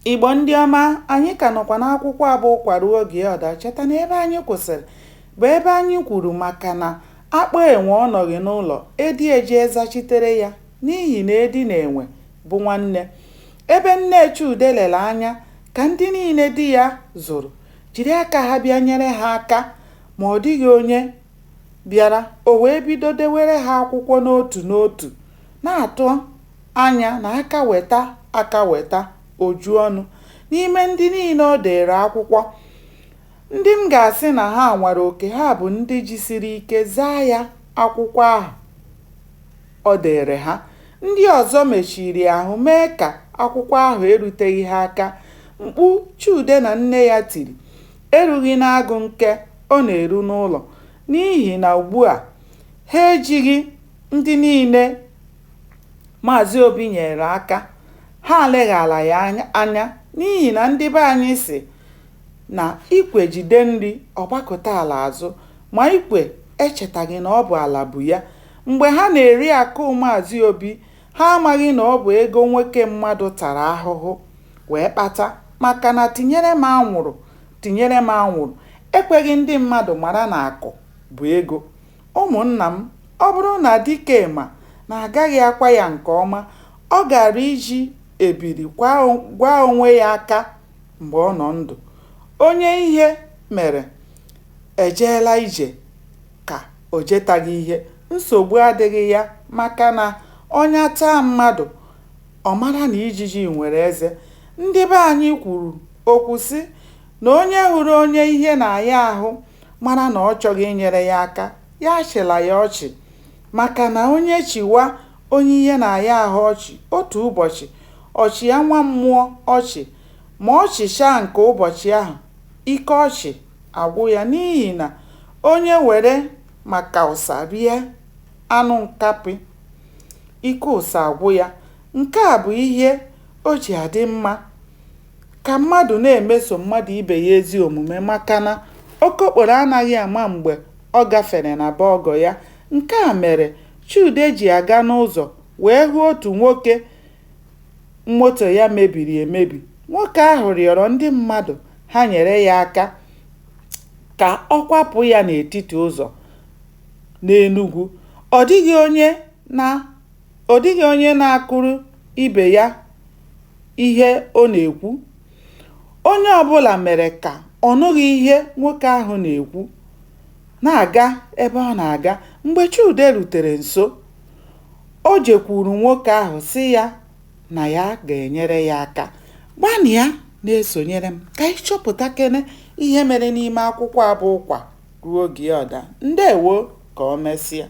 Igbo ndị ọma, anyị ka nọkwa n'akwụkwọ a bụ Ụkwa Ruo Oge Ya Ọ Daa. Cheta na ebe anyị kwụsịrị bụ ebe anyị kwuru maka na a kpọọ enwe ọ nọghị n'ụlọ, edi ejee zachitere ya n'ihi na edi na enwe bụ nwanne. Ebe nne Chude lere anya ka ndị niile di ya zụrụ jiri aka ha bịa nyere ha aka ma ọ dịghị onye bịara, o wee bido dewere ha akwụkwọ n'otu n'otu na-atụ anya na aka weta aka weta, o ju ọnụ. N'ime ndị niile o deere akwụkwọ, ndị m ga-asị na ha nwara oke ha bụ ndị jisiri ike zaa ya akwụkwọ ahụ o deere ha. Ndị ọzọ mechiri ahụ mee ka akwụkwọ ahụ eruteghị ha aka. Mkpu Chude na nne ya tiri erughị n'agụ nke ọ na-eru n'ụlọ n'ihi na ugbua, ha ejighị ndị niile Maazị Obi nyeere aka, ha leghaara ya anya n'ihi na ndị be anyị sị na ikwe jide nri, ọ gbakụta ala azụ. Ma ikwe echetaghị na ọ bụ ala bu ya. Mgbe ha na-eri akụ Maazị Obi, ha amaghị na ọ bụ ego nwoke mmadụ tara ahụhụ wee kpata maka na tinyere m anwụrụ tinyere m anwụrụ ekweghị ndị mmadụ mara na akụ bụ ego. Ụmụnna m, ọ bụrụ na dike ma na a gaghị akwa ya nke ọma, ọ gaara iji ebiri gwaa onwe ya aka mgbe ọ nọ ndụ. Onye ihe mere ejeela ije ka o jetaghị ihe, nsogbu adịghị ya maka na ọnya taa mmadụ, ọ mara na ijiji nwere eze. Ndị be anyị kwuru okwu sị na onye hụrụ onye ihe na-aya ahụ mara na ọ chọghị inyere ya aka, ya achịla ya ọchị maka na onye chịwa onye ihe na-aya ahụ ọchị otu ụbọchị, ọ chịa nwa mmụọ ọchị ma ọ chịchaa nke ụbọchị ahụ, ike ọchị agwụ ya n'ihi na onye were maka ụsa rie anụ nkapị, ike ụsa agwụ ya. Nke a bụ ihe o ji adị mma ka mmadụ na-emeso mmadụ ibe ya ezi omume maka na okokporo anaghị ama mgbe ọ gafere na be ọgọ ya. Nke a mere Chude ji aga n'ụzọ wee hụ otu nwoke moto ya mebiri emebi. Nwoke ahụ rịọrọ ndị mmadụ ha nyere ya aka ka ọ kwapụ ya n'etiti ụzọ n'Enugwu. Ọ dịghị onye na-akụrụ ibe ya ihe ọ na-ekwu. Onye ọbụla mere ka ọ nụghị ihe nwoke ahụ na-ekwu na-aga ebe ọ na-aga. Mgbe Chude rutere nso, o jekwuuru nwoke ahụ sị ya na ya ga-enyere ya aka. Gbanịa na-esonyere m ka anyị chọpụtakene ihe mere n'ime akwụkwọ a bụ Ụkwa Ruo Oge Ya Ọ Daa. Ndewo, ka o mesịa.